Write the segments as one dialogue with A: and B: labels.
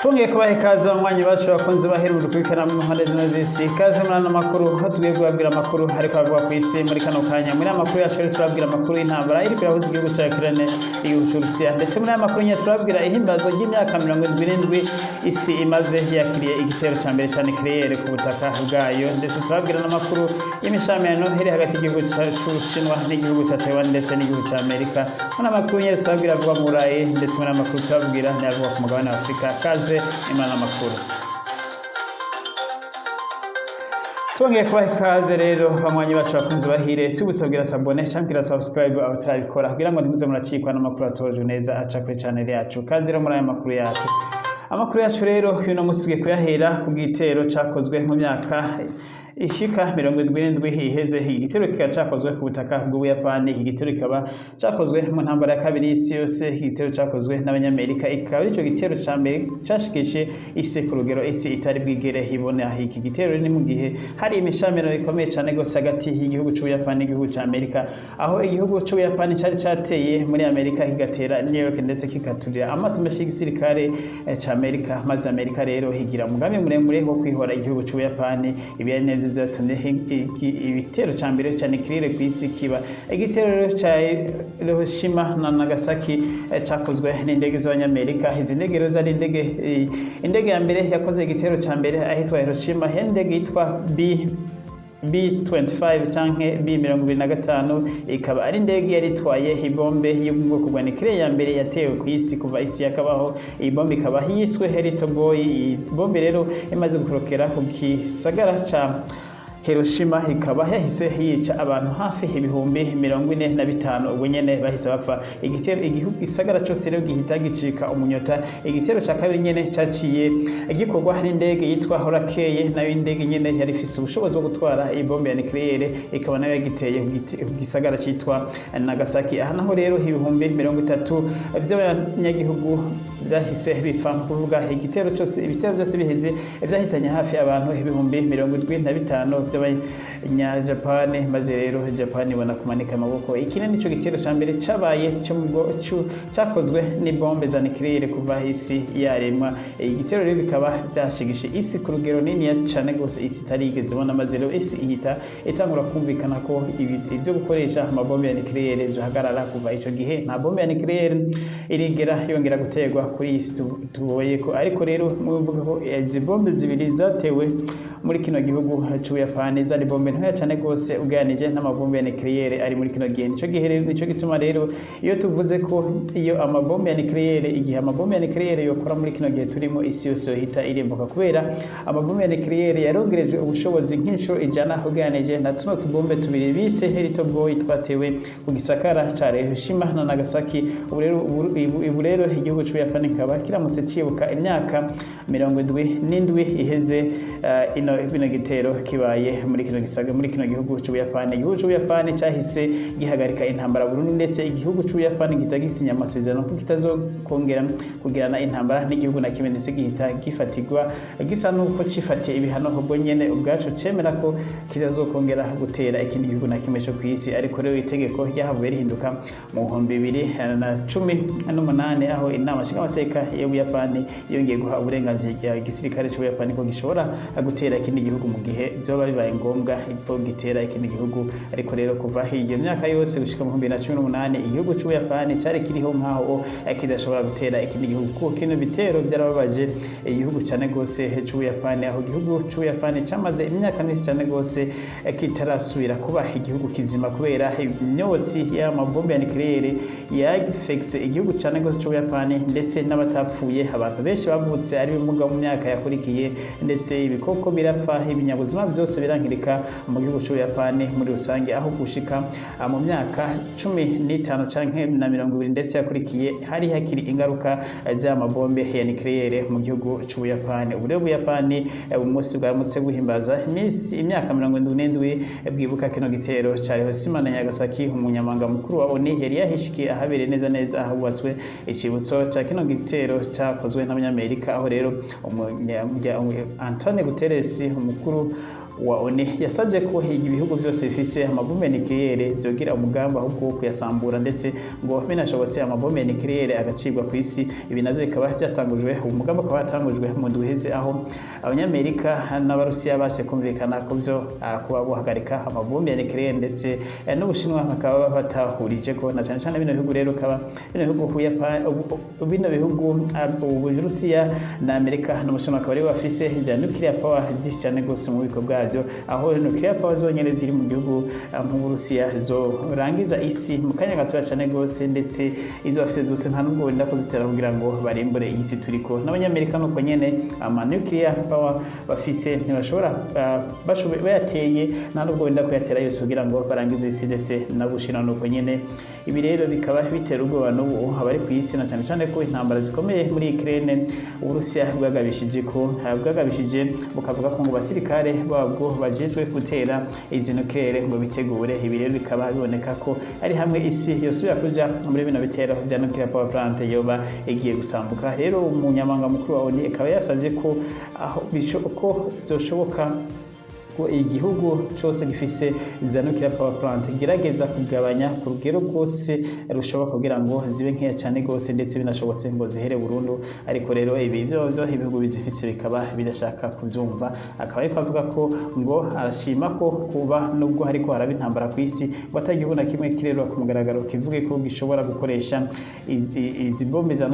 A: Twongeye kubaha ikaze, abanywanyi bacu, bakunze baheruka gukurikirana mu mpande zimwe z'isi. Ikaze muri ano makuru, aho tugiye kubabwira amakuru ariko avugwa ku isi muri kano kanya. Muri aya makuru yacu rero turababwira amakuru y'intambara iriko irahuza igihugu ca Ukraine, igihugu c'Uburusiya. Ndetse muri aya makuru nyene turababwira ihimbazo ry'imyaka 77 isi imaze yakiriye igitero ca mbere ca nucléaire ku butaka bwayo. Ndetse turababwira n'amakuru y'imishamirano iri hagati y'igihugu c'Ubushinwa n'igihugu ca Taiwan ndetse n'igihugu ca Amerika. Muri aya makuru nyene turababwira avugwa mu Burayi, ndetse muri aya makuru turababwira n'ayavugwa ku mugabane wa Afurika. Kaze imana amakuru. Twongeye kubaha ikaze rero, banywanyi bacu bakunze bahire. Tubutse kugira s'abonner canke kugira subscribe abatarabikora, kugira ngo ntimuze muracikwa n'amakuru atojwe neza aca kuri channel yacu. Kaze rero muri aya makuru yacu. Amakuru yacu rero uyu munsi tugiye kuyahera ku gitero cakozwe mu myaka ishika 77 iheze. Iki gitero kikaba cakozwe ku butaka bw'Ubuyapani. Iki gitero kikaba cakozwe mu ntambara ya kabiri y'isi yose. Iki gitero cakozwe n'Abanyamerika, ikaba arico gitero ca mbere cashikije isi ku rugero isi itari bwigere ibona. Iki gitero ni mu gihe hari imishamirano ikomeye cane gose hagati y'igihugu c'Ubuyapani n'igihugu ca Amerika, aho igihugu c'Ubuyapani cari cateye muri Amerika, kigatera New York, ndetse kikaturira amato menshi y'igisirikare ca Amerika. Maze Amerika rero higira umugambi muremure wo kwihora igihugu c'Ubuyapani. Ibi ari navyo vyatumye ibitero ca mbere ca nucléaire kw'isi kiba. Igitero rero ca Hiroshima na Nagasaki cakozwe n'indege z'Abanyamerika. Izi ndege rero zari indege ya mbere yakoze igitero ca mbere ahitwa Hiroshima, yari indege yitwa B25 canke B25, ikaba ari indege yari itwaye ibombe yo mu bwoko bwa nucléaire ya mbere yatewe ku isi kuva isi yakabaho. Iyi bombe ikaba yiswe Little Boy. Iyi bombe rero imaze gukorokera ku gisagara ca Hiroshima, ikaba yahise yica abantu hafi 45,000. Ubwo nyene bahise bapfa. Igitero igihugu gisagara cose rero gihita gicika umunyota. Igitero ca kabiri nyene caciye gikorwa n'indege yitwa Horakeye, nayo indege nyene yari ifise ubushobozi bwo gutwara ibombe ya nucléaire, ikaba nayo yagiteye ku gisagara citwa Nagasaki. Aha naho rero 30,000 vy'abanyagihugu vyahise bipfa. Kuvuga igitero cose, ibitero vyose biheze, vyahitanye hafi abantu 75,000 by'Abanyajapani. Maze rero Japani ibona kumanika amaboko. Iki nico gitero ca mbere cabaye cakozwe n'ibombe za nucléaire kuva isi yaremwa. Igitero rero bikaba vyashigishe isi ku rugero niniya cane gose isi itarigeze ibona. Maze rero isi ihita itangura kumvikana ko ivyo gukoresha amabombe ya nucléaire vyohagarara. Kuva ico gihe nta bombe ya nucléaire irigera yongera guterwa kuri iyi si tuboyeko. Ariko rero muvuga ko izi bombe zibiri zatewe muri kino gihugu c'Ubuyapani zari bombe ntoya cane gose ugereranije n'amabombe ya nucléaire ari muri kino gihe. Nico gihe rero, nico gituma rero iyo tuvuze ko iyo amabombe ya nucléaire, igihe amabombe ya nucléaire yokora muri kino gihe turimo, isi yose yohita irimbuka, kubera amabombe ya nucléaire yarongerejwe ubushobozi nk'inshuro 100 ugereranije na tuno tubombe tubiri bise Little Boy twatewe ku gisagara ca Hiroshima na Nagasaki. Ubu rero igihugu c'Ubuyapani kikaba kiramutse cibuka imyaka 77 iheze ino bino gitero kibaye muri kino gisaga, muri kino gihugu c'Ubuyapani. Igihugu c'Ubuyapani cahise gihagarika intambara burundu, ndetse igihugu c'Ubuyapani gihita gisinya amasezerano ko kitazokongera kugirana intambara n'igihugu na kimwe, ndetse gihita gifatirwa gisa nuko cifatiye ibihano ubwo nyene ubwaco, cemera ko kitazokongera gutera ikindi gihugu na kimwe co kw'isi. Ariko rero itegeko ryahavuye rihinduka mu 2018, aho Inama Nshingamateka y'Ubuyapani yongeye guha uburenganzira igisirikare c'Ubuyapani ko gishobora gutera ikindi gihugu mu gihe vyoba bibaye ngombwa ko gitera ikindi gihugu. Ariko rero kuva iyo myaka yose gushika mu 2018, igihugu c'Ubuyapani cari kiriho nkaho kidashobora gutera ikindi gihugu, kuko kino bitero byarababaje igihugu cane gose c'Ubuyapani, aho igihugu c'Ubuyapani camaze imyaka myinshi cane gose kitarasubira kuba igihugu kizima, kubera imyotsi y'amabombe ya nucléaire yafekise igihugu cane gose c'Ubuyapani. Ndetse n'abatapfuye, abantu benshi bavutse ari ibimuga mu myaka yakurikiye, ndetse ibikoko birapfa, ibinyabuzima byose birangirika mu gihugu c'Ubuyapani muri rusange, aho gushika mu myaka 15 canke na 20 ndetse yakurikiye hari hakiri ingaruka z'amabombe ya nucléaire mu gihugu c'Ubuyapani. Ubu rero Ubuyapani umunsi bwaramutse buhimbaza iminsi imyaka 77 bwibuka kino gitero ca Hiroshima na Nagasaki. Umunyamabanga mukuru wa ONU yari yahishikiye ahabereye neza neza ahubatswe icibutso ca kino gitero cakozwe n'Abanyamerika, aho rero Antonio Guterres, umukuru wa ONU yasabye ko ibihugu byose bifise amabombe nucléaire byogira umugambi ahubwo wo kuyasambura, ndetse ngo binashobotse amabombe nucléaire agacibwa ku isi. Ibi navyo bikaba byatangujwe, umugambi ukaba watangujwe mu ndwi iheze, aho Abanyamerika n'Abarusiya base kumvikana ku byo kuba guhagarika amabombe ya nucléaire, ndetse n'Ubushinwa bakaba batahurije ko na cyane cyane bino bihugu. Rero kaba bino bihugu, bino bihugu, Uburusiya na Amerika n'Ubushinwa, akaba aribo bafise bya nuclear power byinshi cyane gose mu bubiko bwabyo, aho nuclear power zonyene ziri mu gihugu nk'Uburusiya zorangiza isi mu kanya gatoya cyane gose, ndetse izo bafise zose nta nubwo barinda kuzitera kugira ngo barimbure iyi si turiko. N'Abanyamerika nuko nyene, ama nuclear power bafise ntibashobora, bayateye nta nubwo barinda kuyatera yose kugira ngo barangize isi, ndetse n'Ubushinwa nuko nyene. Ibi rero bikaba bitera ubwoba n'ubu abari ku isi, na cyane cyane ko intambara zikomeye muri Ukraine, Uburusiya bwagabishije ko bwagabishije bukavuga ko ngo basirikare babwo bajejwe gutera izi nucléaire ngo bitegure. Ibi rero bikaba biboneka ko ari hamwe isi yosubira kuja muri bino bitero vya nuclear power plant yoba igiye gusambuka. Rero umunyamabanga mukuru wa ONU akaba yasabye ko aho ko vyoshoboka ko igihugu cyose gifise za nuclear power plant gerageza kugabanya ku rugero rwose rushoboka kugira ngo zibe nkeya cyane rwose, ndetse binashobotse ngo zihere burundu. Ariko rero ibi byo ibihugu bizifise bikaba bidashaka kubyumva. Akaba ariko avuga ko ngo arashima ko kuba nubwo hariko haraba intambara ku isi, ngo atagihugu na kimwe kirerura ku mugaragaro kivuge ko gishobora gukoresha izi bombe za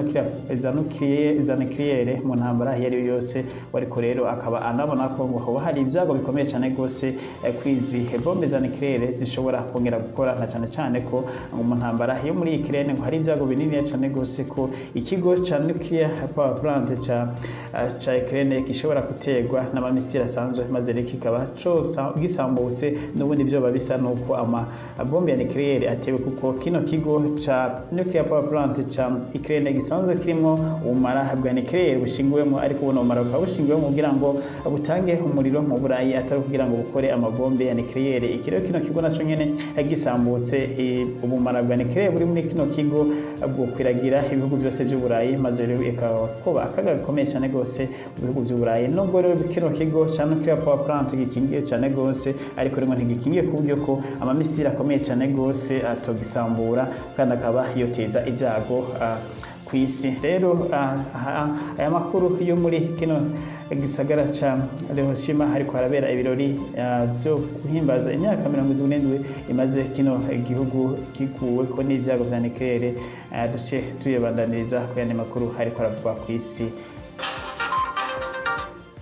A: nucléaire mu ntambara iyo ari yo yose. Ariko rero akaba anabona ko ngo hoba hari ibyago bikomeye cyane rwose kwizi bombe za nucléaire zishobora kongera gukora, na cyane cyane ko ngo mu ntambara yo muri Ukraine ngo hari ibyago binini cyane rwose ko ikigo ca nuclear power plant ca Ukraine gishobora guterwa n'amamisiri asanzwe, maze rero kikaba gisambutse. N'ubundi byoba bisa nuko ama bombe ya nucléaire atewe, kuko kino kigo ca nuclear power plant ca Ukraine gisanzwe kirimo ubumara bwa nucléaire bushinguwemo, ariko buno bumara bukaba bushinguwemo kugira ngo butange umuriro mu Burayi, atari kugira ngo bukore amabombe ya nucléaire. Iki rero kino kigo naco nyene gisambutse, ubumara bwa nucléaire buri muri kino kigo bwokwiragira ibihugu byose by'Uburayi, maze rero ikaba koba akaga gakomeye cyane rwose mu bihugu by'Uburayi. Nubwo rero kino kigo ca nuclear power plant gikingiye cyane rwose, ariko rero ntigikingiye ku buryo ko amamisiri akomeye cyane rwose atogisambura kandi akaba yoteza ibyago ku isi. Rero aya makuru yo muri kino gisagara ca Hiroshima, hariko harabera ibirori byo guhimbaza imyaka 77 imaze kino gihugu gikuweko n'ibyago vya nucléaire, duce tuyabandaniriza ku yandi makuru hariko haravugwa ku isi.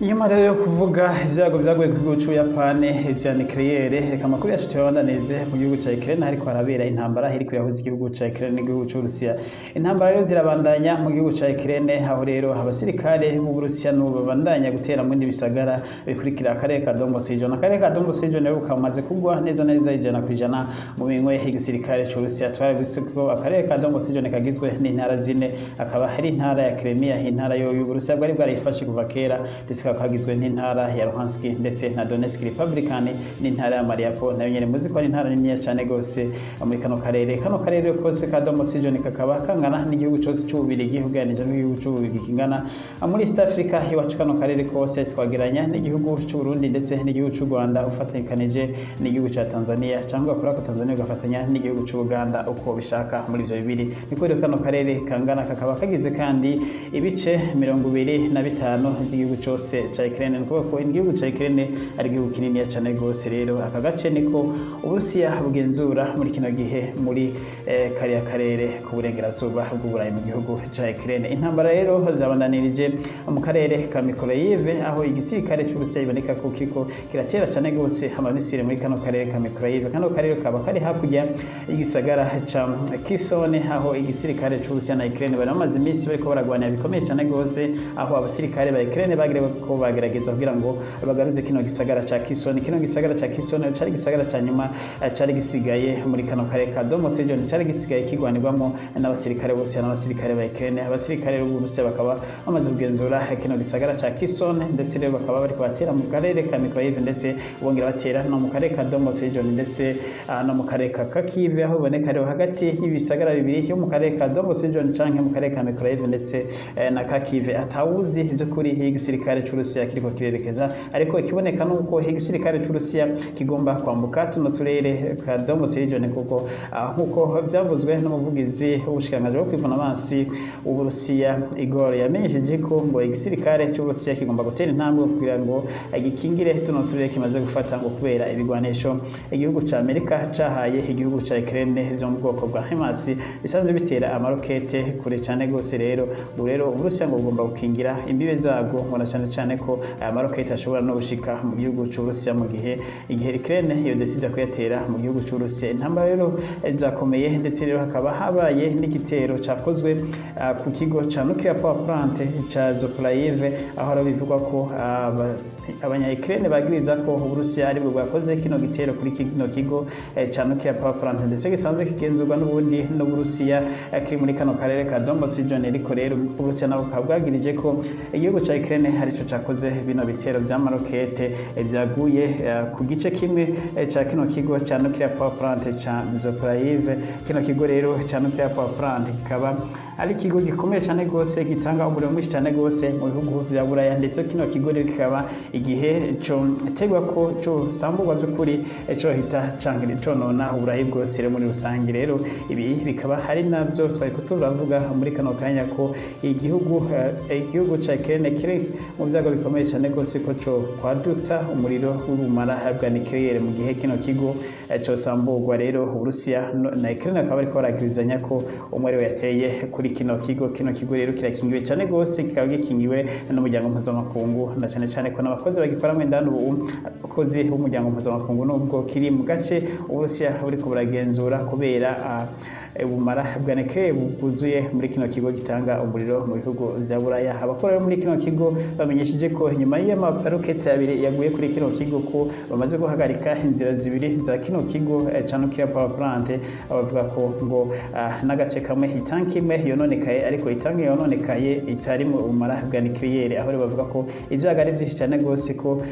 A: Inyuma rero yo kuvuga ibyago byaguye ku gihugu c'Ubuyapani vya nucléaire, reka amakuru yacu tuyabandanirize mu gihugu ca Ukraine, hariko harabera intambara iriko irahuza igihugu ca Ukraine n'igihugu c'Uburusiya. Intambara rero zirabandanya mu gihugu ca Ukraine, aho rero abasirikare b'Uburusiya n'ubu babandanya gutera mu bindi bisagara bikurikira akarere ka Donbass region. Akarere ka Donbass region rero kamaze kugwa neza neza 100% mu minwe y'igisirikare c'Uburusiya. Twarabise ko akarere ka Donbass region kagizwe n'intara zine, akaba hari intara ya Crimea, intara yo y'Uburusiya bwari bwarayifashe kuva kera, ndetse kakaba kagizwe n'intara ya Luhansk ndetse na Donetsk Republican n'intara ya Mariupol, nayo nyene muzi ko ari intara niniya cane gose muri kano karere. Kano karere kose ka Donbass region kakaba kangana n'igihugu cose c'Ububirigi ugereranije n'igihugu c'Ububirigi kingana muri East Africa iwacu. Kano karere kose twageranya n'igihugu c'Uburundi ndetse n'igihugu c'u Rwanda ufatanyikanije n'igihugu ca Tanzania, cyangwa ugakora ko Tanzania ugafatanya n'igihugu c'Ubuganda uko bishaka. Muri ivyo bibiri niko rero kano karere kangana. Kakaba kagize kandi ibice 25 by'igihugu cose ca Ukraine. Ni ukuvuga ko igihugu ca Ukraine ari igihugu kininiya cane gose. Rero aka gace niko Uburusiya bugenzura muri kino gihe muri kariya karere k'uburengerazuba bw'Uburayi mu gihugu ca Ukraine. Intambara rero zabandanirije mu karere ka Mykolaiv, aho igisirikare c'Uburusiya biboneka ko kiriko kiratera cane gose amamisiri muri kano karere ka Mykolaiv. Kano karere kaba kari hakurya y'igisagara ca Kherson, aho igisirikare c'Uburusiya na Ukraine bari bamaze iminsi bariko baragwanira bikomeye cane gose, aho abasirikare ba Ukraine bagire ko bagerageza kugira ngo bagaruze kino gisagara ca Kherson. Kino gisagara ca Kherson cari gisagara ca nyuma cari gisigaye muri kano karere ka Donbass region, cari gisigaye kigwanirwamo n'abasirikare bose n'abasirikare ba Ukraine. Abasirikare b'Uburusiya bakaba bamaze kugenzura kino gisagara ca Kherson, ndetse rero bakaba bariko batera mu karere ka Mykolaiv, ndetse bongera batera no mu karere ka Donbass region, ndetse no mu karere ka Kharkiv, aho biboneka rero hagati y'ibisagara bibiri yo mu karere ka Donbass region canke mu karere ka Mykolaiv ndetse na Kharkiv atawuzi ivy'ukuri y'igisirikare. c'Uburusiya kiriko kirerekeza. Ariko ikiboneka nuko igisirikare c'Uburusiya kigomba kwambuka tuno turere ka Donbas region, kuko nkuko vyavuzwe n'umuvugizi w'ubushikiranganji bwo kwivuna amazi w'Uburusiya Igor, yamenyesheje ko ngo igisirikare c'Uburusiya kigomba gutera intambwe kugira ngo gikingire tuno turere kimaze gufata, ngo kubera ibigwanisho igihugu ca Amerika cahaye igihugu ca Ukraine vyo mu bwoko bwa HIMARS bisanzwe bitera amarokete kure cane gose. Rero ubu rero Uburusiya ngo bugomba gukingira imbibe zabwo, ngo na cane cane ko aya marokete ashobora no gushika mu gihugu c'Uburusiya mu gihe igihe Ukraine yo decide kuyatera mu gihugu c'Uburusiya. Intambara rero zakomeye, ndetse rero hakaba habaye n'igitero cakozwe ku kigo ca nuclear power plant ca Zaporizhzhia, aho rero bivugwa ko abanya Ukraine bagiriza ko Uburusiya aribwo bwakoze kino gitero kuri kino kigo ca nuclear power plant, ndetse gisanzwe kigenzurwa n'ubundi n'Uburusiya, kiri muri kano karere ka Donbas region. Ariko rero Uburusiya nabo bukaba bwagirije ko igihugu ca Ukraine arico cakoze bino bitero vy'amarokete vyaguye ku gice kimwe ca kino kigo ca nuclear power plant ca Zaporizhzhia. Kino kigo rero ca nuclear power plant kikaba ari ikigo gikomeye cyane rwose, gitanga umuriro mwinshi cyane rwose mu bihugu vya Buraya. Ndetse kino kigo rero kikaba igihe co tegwa ko co samburwa by'ukuri co hita canke conona Uburayi bwose rero muri rusange. Rero ibi bikaba hari navyo twari turavuga muri kano kanya, ko igihugu ca Ukraine kiri mu vyago bikomeye cyane rwose ko co kwadutsa umuriro w'ubumara bwa nucléaire mu gihe kino kigo cosamburwa. Rero Uburusiya na Ukraine bakaba bariko baragirizanya ko umwe ariwe yateye kuri kino kigo. Kino kigo rero kirakingiwe cyane rwose, kikaba gikingiwe n'umuryango mpuzamakungu, na cyane cyane ko n'abakozi bagikoramo indani ubu abakozi b'umuryango mpuzamakungu, nubwo kiri mu gace Uburusiya buriko buragenzura, kubera ubumara bwa nucléaire bwuzuye muri kino kigo gitanga umuriro mu bihugu vya Buraya. Abakora muri kino kigo bamenyesheje ko nyuma y'amarokete abiri yaguye kuri kino kigo, ko bamaze guhagarika inzira zibiri za kino kigo ca nuclear power plant. Bavuga ko ngo n'agace kamwe, itanki imwe yononekaye, ariko itanki yononekaye itari mu bumara bwa nucléaire, aho rero bavuga ko ivyago ari vyinshi cyane rwose ko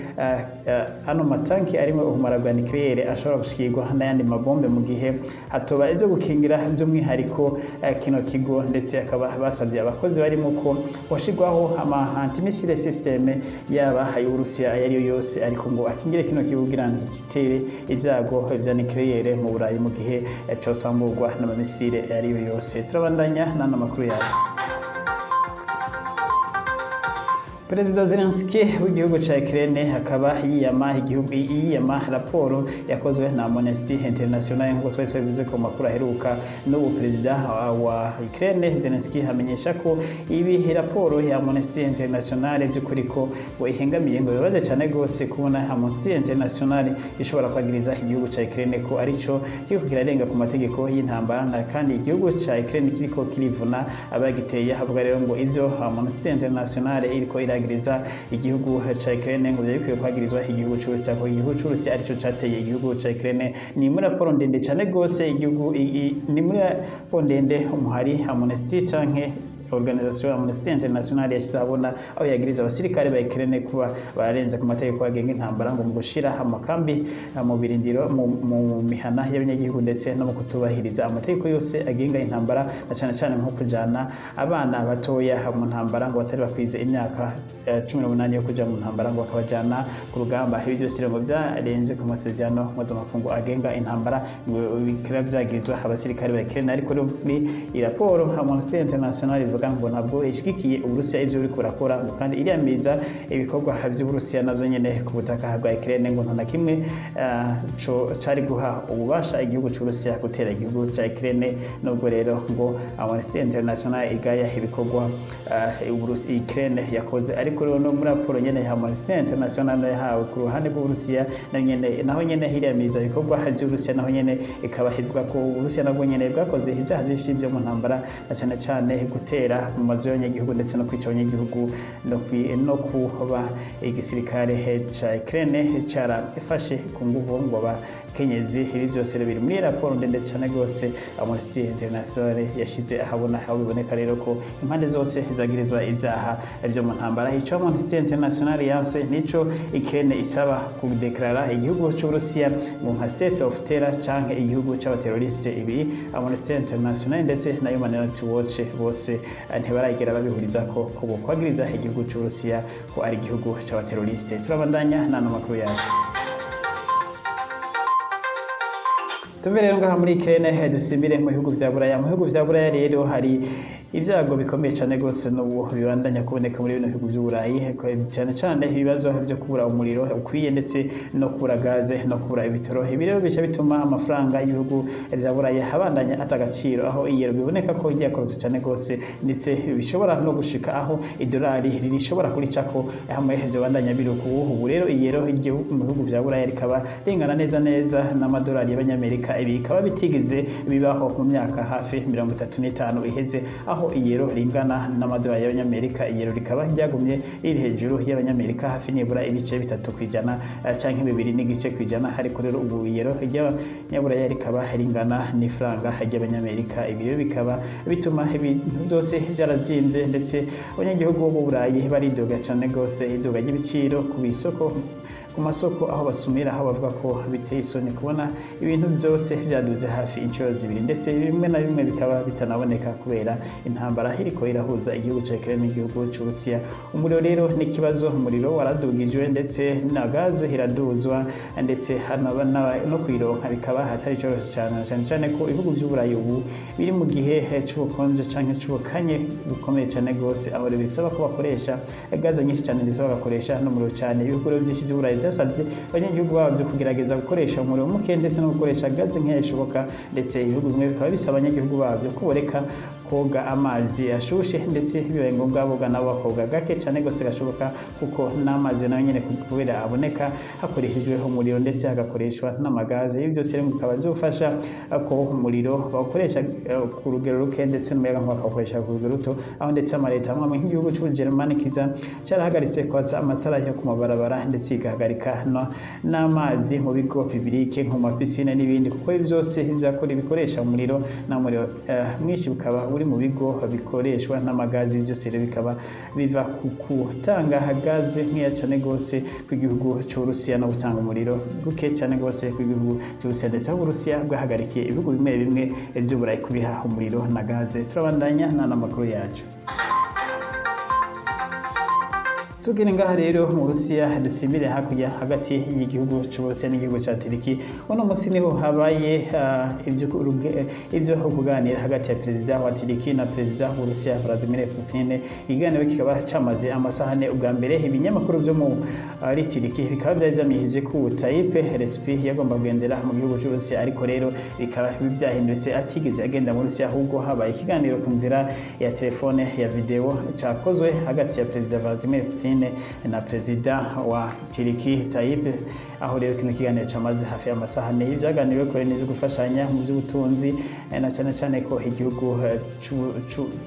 A: ano matanki arimo ubumara bwa nucléaire ashobora gushikirwa n'ayandi mabombe mu gihe hatoba ivyo gukingira by'umwihariko kino kigo. Ndetse akaba basabye abakozi barimo ko washirwaho ama antimissile system, yaba ay'Uburusiya ayo ariyo yose, ariko ngo akingire kino kigo kugira ngo gitere ibyago vya nucléaire mu Burayi mu gihe cosamburwa n'amamisile ayo ariyo yose. Turabandanya n'ano makuru yacu. Perezida Zelensky w'igihugu ca Ukraine akaba yiyama igihugu, yiyama raporo yakozwe na Amnesty International, nk'uko twari twabivuze ku makuru aheruka. N'ubu perezida wa Ukraine Zelensky amenyesha ko ibi raporo ya Amnesty International by'ukuri ko ngo ihengamiye, ngo bibabaje cyane rwose kubona Amnesty International ishobora kwagiriza igihugu ca Ukraine ko arico kiriko kirarenga ku mategeko y'intambara, na kandi igihugu ca Ukraine kiriko kirivuna abagiteye. Avuga rero ngo ivyo Amnesty International iriko iragiriza igihugu ca Ukraine ngo byari bikwiye kwagirizwa igihugu c'Uburusiya, ko igihugu c'Uburusiya arico cateye igihugu ca Ukraine. Ni muri raporo ndende cane rwose igihugu ni muri raporo ndende umuhari Amnesty canke Organisation Amnesty International yashyize ahabona, aho yagiriza abasirikare ba Ukraine kuba bararenze ku mategeko agenga intambara, ngo mu gushira amakambi mu birindiro, mu mihana y'abanyagihugu, ndetse no mu kutubahiriza amategeko yose agenga intambara, na cyane cyane nko kujana abana batoya mu ntambara, ngo batari bakwize imyaka 18 yo kuja mu ntambara, ngo bakabajana ku rugamba. Ibi byose rero ngo byarenze ku masezerano mpuzamakungu agenga intambara, ngo bikaba byagirizwa abasirikare ba Ukraine. Ariko rero muri iyi raporo Amnesty International ivuga ngo ntabwo ishigikiye Uburusiya ivyo buriko burakora, ngo kandi iriyamiriza ibikorwa vy'Uburusiya navyo nyene ku butaka bwa Ukraine, ngo nta na kimwe co cari guha ububasha igihugu c'Uburusiya gutera igihugu ca Ukraine. Nubwo rero ngo Amnesty International igaya ibikorwa Ukraine yakoze, ariko rero no muri raporo nyene ya Amnesty International yahawe ku ruhande rw'Uburusiya na nyene, naho nyene hiriyamiriza ibikorwa vy'Uburusiya, naho nyene ikaba ivuga ko Uburusiya nabwo nyene bwakoze ivyaha vyinshi vyo mu ntambara, na cane cane gutera mu mazu y'abanyagihugu, ndetse no kwica abanyagihugu, no kuba igisirikare ca Ukraine carafashe ku nguvu ngo abakenyezi. abakenyezi. Ibi byose rero biri muri raporo ndende cane gose Amnesty International yashize ahabona, aho biboneka rero ko impande zose zagirizwa ivyaha vyo mu ntambara. Ico Amnesty International yanse nico Ukraine isaba kudeklarara igihugu c'Uburusiya ngo nka state of terror canke igihugu c'abaterroriste. Ibi Amnesty International ndetse na Human Rights Watch bose ntibaragera babihuriza ko bokwagiriza igihugu c'Uburusiya ko ari igihugu c'abaterroriste. Turabandanya n'ano makuru yacu. Tuve rero ngaha muri Ukraine, dusimbire mu bihugu vya Buraya. Mu bihugu vya Buraya rero hari ibyago bikomeye cyane rwose n'ubu bibandanya kuboneka muri bino bihugu by'Uburayi, cyane cyane ibibazo byo kubura umuriro ukwiye, ndetse no kubura gaze no kubura ibitoro. Ibi rero bica bituma amafaranga y'ibihugu vya Burayi abandanya ata agaciro, aho iyero biboneka ko ryakorotse cyane rwose, ndetse bishobora no gushika aho idolari rishobora kuricako hamwe vyobandanya biruka ubu. Ubu rero iyero mu bihugu vya Buraya rikaba ringana neza neza n'amadolari y'Abanyamerika. Ibi bikaba bitigeze bibaho mu myaka hafi 35 iheze, aho iyero ringana n'amadolari y'Abanyamerika. Iyero rikaba ryagumye riri hejuru y'Abanyamerika hafi nibura ibice 3% canke 2.5%. Ariko rero ubu iyero ry'Abanyaburaya rikaba ringana n'ifaranga ry'Abanyamerika. Ibi rero bikaba bituma ibintu byose vyarazimvye, ndetse abanyagihugu bo mu Burayi baridoga cane gose iduga ry'ibiciro ku isoko, ku masoko aho basumira, aho bavuga ko biteye isoni kubona ibintu byose byaduze hafi inshuro zibiri, ndetse bimwe na bimwe bikaba bitanaboneka kubera intambara iriko irahuza igihugu ca Ukraine n'igihugu c'Uburusiya. Umuriro rero ni ikibazo. Umuriro waradugijwe, ndetse na gaze iraduzwa, ndetse no kuyironka bikaba hatari coroshe cane, cyane cyane ko ibihugu vy'Uburayi ubu biri mu gihe c'ubukonje canke c'ubukanye bukomeye cane gose, aho rero bisaba ko bakoresha gaze nyinshi cyane, ndetse bagakoresha n'umuriro cyane. Ibihugu rero byinshi by'Uburayi byasabye abanyagihugu babyo kugerageza gukoresha umuriro muke, ndetse no gukoresha gaze nkeya ishoboka. Ndetse ibihugu bimwe bikaba bisaba abanyagihugu babyo ko boreka koga amazi ashushe, ndetse bibaye ngombwa boga nabo bakoga gake cyane gose gashoboka, kuko n'amazi nayo nyene kubera aboneka hakoreshejwe umuriro, ndetse hagakoreshwa n'amagaze. Ibi byose rero bikaba byofasha ko umuriro bawukoresha ku rugero ruke, ndetse n'umuyagankuba bakawukoresha ku rugero ruto, aho ndetse amaleta amwe amwe nk'igihugu c'Ubujerumani kiza carahagaritse kwatsa amatara yo ku mabarabara, ndetse igahagarika n'amazi mu bigo public nko mu mapisine n'ibindi, kuko ibi byose vyakora bikoresha umuriro, n'umuriro mwinshi bukaba uri mu bigo bikoreshwa n'amagazi. Ibi byose rero bikaba biva ku gutanga gaze nkeya cane gose kw'igihugu c'Uburusiya no gutanga umuriro guke cane gose kw'igihugu c'Uburusiya, ndetse aho Uburusiya bwahagarikiye ibihugu bimwe bimwe vy'Uburayi kubiha umuriro na gaze. Turabandanya n'amakuru yacu. Tugire ngaha rero mu Burusiya, dusimbire hakurya hagati y'igihugu c'Uburusiya n'igihugu ca Turiki. Uno musi niho habaye ivyo kuganira hagati ya perezida wa Turiki na perezida w'Uburusiya Vladimir Putin. Ikiganiro kikaba camaze amasaha 4. Ubwa mbere ibinyamakuru vyo muri Turiki bikaba vyari vyamenyesheje ko Tayyip Recep yagomba kugendera mu gihugu c'Uburusiya, ariko rero bikaba vyahindutse, atigeze agenda mu Burusiya, ahubwo habaye ikiganiro ku nzira ya telefone ya video cakozwe hagati ya perezida Vladimir Putin na perezida wa Turiki Tayyip, aho rero kino kiganiro camaze hafi y'amasaha 4. Ivyaganiriwe kure n'ivyo gufashanya mu vy'ubutunzi, na cane cane ko igihugu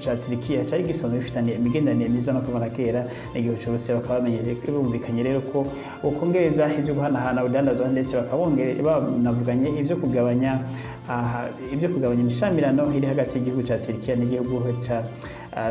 A: ca Turikiya cari gisanzwe bifitaniye imigenderanire myiza no kuva na kera n'igihugu c'Uburusiya. Bakaba bumvikanye rero ko ukongereza ivyo guhanahana urudandazwa, ndetse bakaba banavuganye ivyo kugabanya imishamirano iri hagati y'igihugu ca Turikiya n'igihugu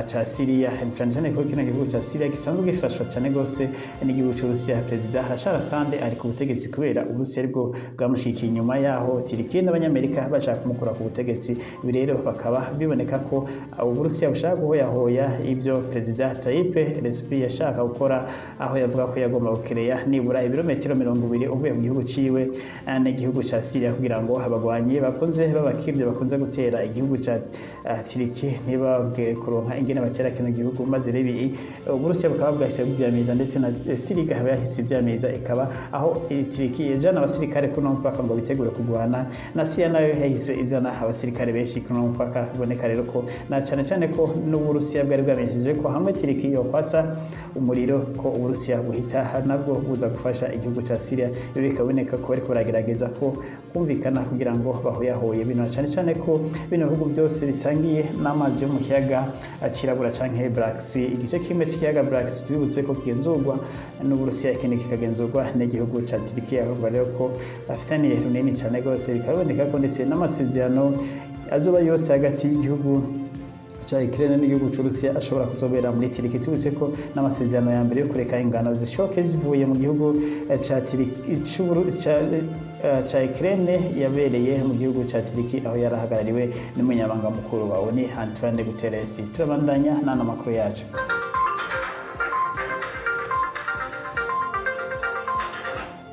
A: ca Syria, cyane cyane ko kino gihugu ca Syria gisanzwe gifashwa cyane gose n'igihugu c'Uburusiya. Perezida Bashar Assad ari ku butegetsi kubera Uburusiya aribwo bwamushikiye inyuma yaho Turikiya n'Abanyamerika bashaka kumukura ku butegetsi. Ibi rero bakaba biboneka ko Uburusiya bushaka guhoyahoya ibyo perezida Tayyip Recep yashaka gukora, aho yavuga ko yagomba gukereya nibura ibirometero 20 uvuye mu gihugu ciwe n'igihugu ca Syria, kugira ngo abagwanyi bakunze b'abakirde bakunze gutera igihugu ca Turiki ntibabwire kuronka ingene batera kino gihugu. Maze rero Uburusiya bukaba bwahise buvyamiza, ndetse na Syria ikaba yahise ivyamiza, ikaba aho Turiki yajana abasirikare kuno mupaka ngo bitegure kugwana, na Syria nayo yahise izana abasirikare benshi kuno mupaka. Biboneka rero ko na cane cane ko n'Uburusiya bwari bwamenyesheje ko hamwe Turiki yokwasa umuriro, ko Uburusiya buhita nabwo buza gufasha igihugu ca Syria. Ibi bikaboneka ko bariko baragerageza ko kumvikana kugira ngo bahuyahuye bino, cyane cyane ko bino bihugu byose bisangiye n'amazi yo mu kiyaga cirabura canke Black Sea. Igice kimwe c'ikiyaga Black Sea, tubibutse ko kigenzurwa n'Uburusiya, ikindi kikagenzurwa n'igihugu ca Turikiya. Urumva rero ko bafitaniye runini cyane rwose. Bikaba biboneka ko ndetse n'amasezerano azoba yose hagati y'igihugu ca Ukraine n'igihugu c'Uburusiya ashobora kuzobera muri Turiki. Tubutse ko n'amasezerano ya mbere yo kureka ingano zishoke zivuye mu gihugu ca Turiki ca Ukraine yabereye mu gihugu ca Turiki, aho yarahagarariwe n'umunyamabanga mukuru wa ONU, Antoine Guterres. Turabandanya n'ano makuru yacu.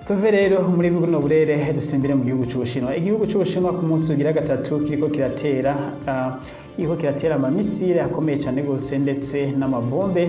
A: Tuve rero muri buno burere, dusimbire mu gihugu c'Ubushinwa. Igihugu c'Ubushinwa ku munsi ugira gatatu kiriko kiratera amamisire akomeye cyane gose, ndetse n'amabombe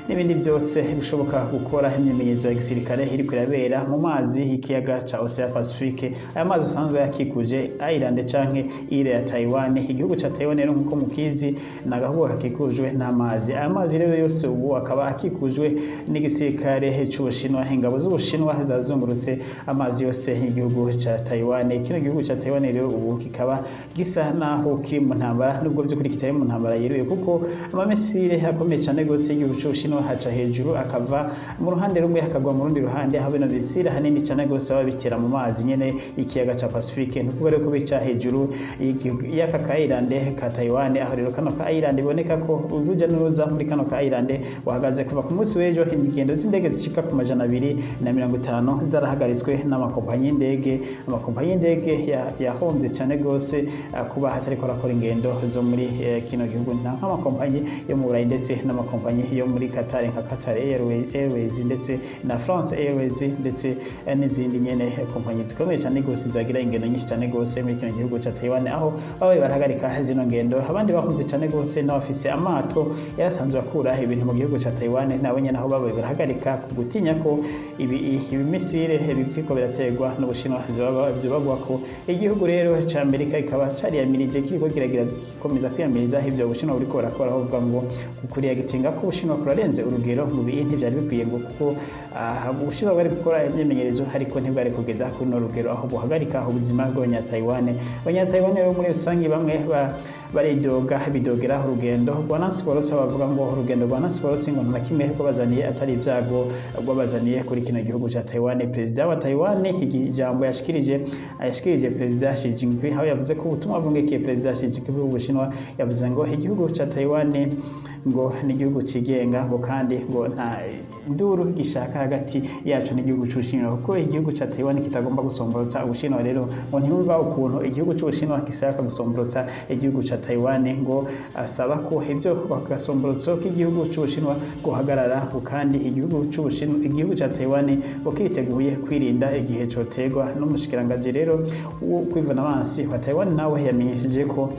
A: n'ibindi byose bishoboka gukora imyimenyerezo ya gisirikare iriko irabera mu mazi y'ikiyaga ca Ocean Pacifique. Aya mazi asanzwe yakikuje Island canke ile ya Taiwan. Igihugu ca Taiwan rero, nkuko mukizi, ni agahugu kakikujwe n'amazi. Aya mazi rero yose ubu akaba akikujwe n'igisirikare c'Ubushinwa. Ingabo z'Ubushinwa zazungurutse amazi yose y'igihugu ca Taiwan. Kino gihugu ca Taiwan rero ubu kikaba gisa naho kiri mu ntambara, nubwo by'ukuri kitari mu ntambara yeruye, kuko amamisire akomeye cyane gose y'igihugu c'Ubushinwa haca hejuru, akava mu ruhande rumwe akagwa mu rundi ruhande, aho bino bisire hanini cyane gose baba bitera mu mazi nyene ikiyaga ca Pacifique. Ni ukuvuga rero ko bica hejuru y'aka ka Island ka Taiwan. Aho rero kano ka Island biboneka ko uruja n'uruza muri kano ka Island wahagaze kuva ku munsi w'ejo. Ingendo z'indege zishika ku 250 zarahagaritswe n'amakompanyi y'indege. Amakompanyi y'indege yahomvye cyane gose kuba hatariko arakora ingendo zo muri kino gihugu, nk'amakompanyi yo mu Burayi ndetse n'amakompanyi yo muri Qatar, nka Qatar Airways ndetse na France Airways, ndetse n'izindi nyene kompanyi zikomeye cyane gose zagira ingendo nyinshi cyane gose muri kino gihugu ca Taiwan, aho babaye barahagarika zino ngendo. Abandi bahunze cyane gose n'abafise amato yarasanzwe akura ibintu mu gihugu ca Taiwan, nabo nyene aho babaye barahagarika ku gutinya ko ibi ibimisire biriko biraterwa n'Ubushinwa vyobagwa ko. Igihugu rero ca Amerika ikaba cariyamirije, kiriko kiragira gikomeza kwiyamiriza ivyo Ubushinwa buriko burakora, aho buvuga ngo kuriyagitinga ko Ubushinwa kurarenze urugero, mu bihe ntivyari bikwiye, ngo kuko Ubushinwa bwari gukora imyimenyerezo ariko ntibwari kugeza kuri runo rugero aho buhagarika ubuzima bw'Abanyataiwan. Abanyataiwan rero muri rusange bamwe baridoga, bidogera urugendo rwa Nancy Pelosi. Bavuga ngo urugendo rwa Nancy Pelosi ngo nta kimwe rwabazaniye atari ibyago rwabazaniye kuri kino gihugu ca Taiwan. Perezida wa Taiwan, ijambo yashikirije Perezida Xi Jinping, aho yavuze ko ubutumwa bwungikiye Perezida Xi Jinping w'Ubushinwa, yavuze ngo igihugu ca Taiwan ngo ni igihugu cigenga, ngo kandi ngo nta induru gishaka hagati yacu n'igihugu c'Ubushinwa, kuko igihugu ca Taiwan kitagomba gusomborotsa Ubushinwa. Rero ngo ntiyumva ukuntu igihugu c'Ubushinwa gishaka gusomborotsa igihugu ca Taiwan, ngo asaba ko ivyo gasomborotso k'igihugu c'Ubushinwa guhagarara, ngo kandi igihugu c'Ubushinwa, igihugu ca Taiwan ngo kiriteguye kwirinda igihe coterwa. N'umushikiranganji rero wo kwivuna abansi wa Taiwan nawe yamenyesheje ko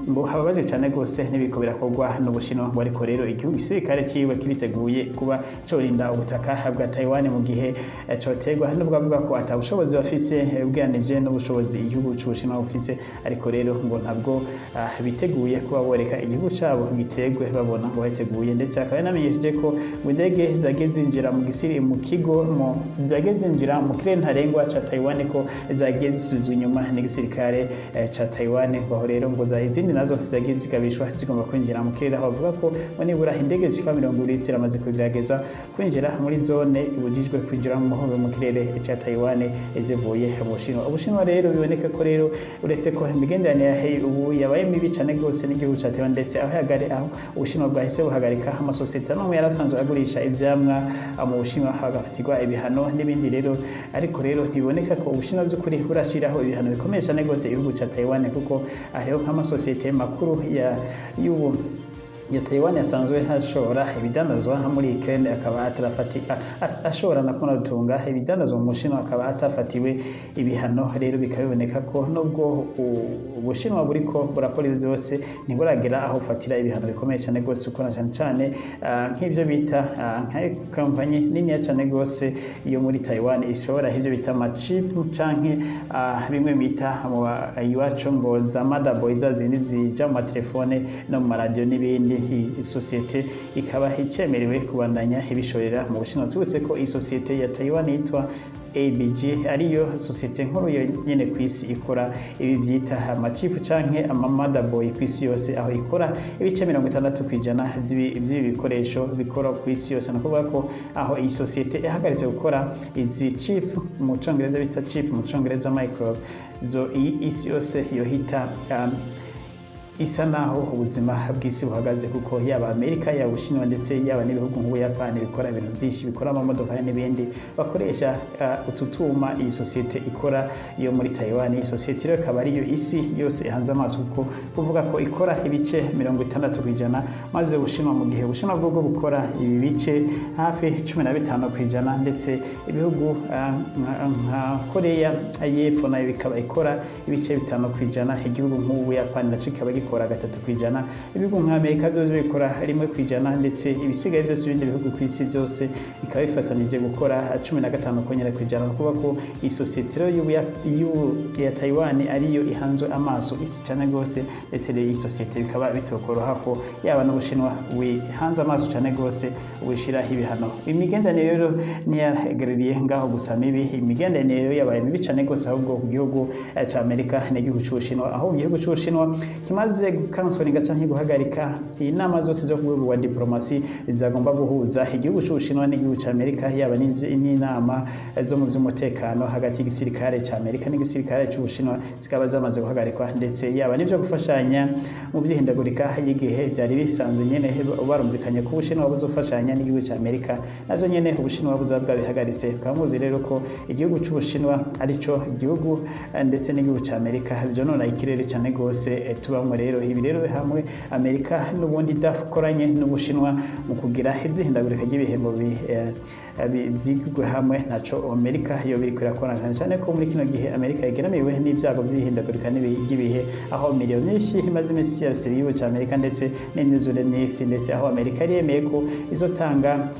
A: ngo hababajwe cyane rwose n'ibiko birakorwa n'Ubushinwa, ngo ariko rero igihugu, igisirikare ciwe kiriteguye kuba corinda ubutaka bwa Taiwan mu gihe coterwa, nubwo avuga ko ata bushobozi bafise ugereranije n'ubushobozi igihugu c'Ubushinwa bufise. Ariko rero ngo ntabwo biteguye kuba boreka igihugu cabo giterwe babona, ngo bateguye. Ndetse akaba yanamenyesheje ko ngo indege zagiye zinjira mu gisiri mu kigo mu zagiye zinjira mu kirere ntarengwa ca Taiwan ko zagiye zisubizwa inyuma n'igisirikare ca Taiwan. Ngo aho rero ngo za izindi nazo zagiye zigabishwa zigomba kwinjira mu kirere, aho bavuga ko ngo nibura indege zishika 20 ziramaze kugerageza kwinjira muri zone ibujijwe kwinjiramo mu kirere ca Taiwan zivuye mu Bushinwa. Ubushinwa rero biboneka ko rero, uretse ko imigenderanire ubu yabaye mibi cyane rwose n'igihugu ca Taiwan, ndetse aho yagare aho Ubushinwa bwahise buhagarika amasosiyete amwe yarasanzwe agurisha ivyamwa mu Bushinwa, hagafatirwa ibihano n'ibindi rero. Ariko rero ntibiboneka ko Ubushinwa by'ukuri burashiraho ibihano bikomeye cyane rwose igihugu ca Taiwan, kuko hariho nk'amasosiyete makuru ya y'ubu ya Taiwan yasanzwe ashora ibidandazwa muri Ukraine, akaba atarafatika ashora na rutunga ibidandazwa mu Bushinwa, akaba atafatiwe ibihano. Rero bikaba biboneka ko nubwo Ubushinwa buriko burakora ibyo byose, ntiburagera aho bufatira ibihano bikomeye cyane rwose, kuko na cyane cyane nk'ibyo bita nka kompanyi niniya cyane rwose yo muri Taiwan ishobora ibyo bita amachip canke bimwe bita mu iwacu ngo za motherboard, za zindi zija mu matelefone no mu maradiyo n'ibindi. Iyi sosiyete ikaba icemerewe kubandanya ibishorera mu Bushinwa. Twibutse ko iyi sosiyete ya Taiwan yitwa ABG ariyo sosiyete nkuru yonyene ku isi ikora ibi byita ama chip canke ama motherboard ku isi yose, aho ikora ibice 60% by'ibi bikoresho bikora ku isi yose. Ni ukuvuga ko aho iyi sosiyete ihagaritse gukora izi chip, mu congereza bita chip, mu congereza micro zo, iyi isi yose yohita isa naho ubuzima bw'isi buhagaze, kuko yaba Amerika, yaba Ubushinwa, ndetse yaba n'ibihugu nk'Ubuyapani bikora ibintu byinshi, bikora amamodoka n'ibindi, bakoresha utu tuma iyi sosiyete ikora yo muri Taiwan. Iyi sosiyete rero ikaba ariyo isi yose ihanze amaso, kuko kuvuga ko ikora ibice 60%, maze Ubushinwa, mu gihe Ubushinwa bwo bukora ibi bice hafi 15%, ndetse ibihugu nka Korea y'Epfo nayo bikaba ikora ibice 5%, igihugu nk'Ubuyapani naco kikaba gikora 3%, ibihugu nka Amerika byose bikora 1%, ndetse ibisigaye byose, ibindi bihugu ku isi byose bikaba bifatanije gukora 15 konyine kw'ijana. Ni ukuvuga ko iyi sosiyete rero ya Taiwan ariyo ihanzwe amaso isi cyane rwose, ndetse rero iyi sosiyete bikaba bitokoroha ko yaba n'Ubushinwa wihanze amaso cyane rwose wishiraho ibihano. Imigenderanire rero ntiyahagarariye ngaho gusa mibi, imigenderanire rero yabaye mibi cyane rwose ahubwo ku gihugu ca Amerika n'igihugu c'Ubushinwa, aho igihugu c'Ubushinwa kimaze gukansoringa canke guhagarika inama zose zo ku rwego rwa diplomasi zagomba guhuza igihugu c'Ubushinwa n'igihugu ca Amerika, yaba n'inama zo mu vy'umutekano hagati y'igisirikare ca Amerika n'igisirikare c'Ubushinwa zikaba zamaze guhagarikwa, ndetse yaba n'ivyo gufashanya mu vy'ihindagurika ry'igihe byari bisanzwe nyene barumvikanye ko Ubushinwa buzofashanya n'igihugu ca Amerika, navyo nyene Ubushinwa buza bwabihagaritse. Bukaba muzi rero ko igihugu c'Ubushinwa arico gihugu ndetse n'igihugu ca Amerika vyonona ikirere cane gose tubamwo. Rero ibi rero hamwe Amerika n'ubundi idakoranye n'Ubushinwa mu kugira ivy'ihindagurika ry'ibihe ngo vyigwe hamwe, ntaco Amerika yo biriko irakora, cyane cyane ko muri kino gihe Amerika igeramiwe n'ibyago by'ihindagurika ry'ibihe, aho miliyoni nyinshi imaze iminsi yabisira igihugu ca Amerika, ndetse n'imyuzure myinshi, ndetse aho Amerika yari yemeye ko izotanga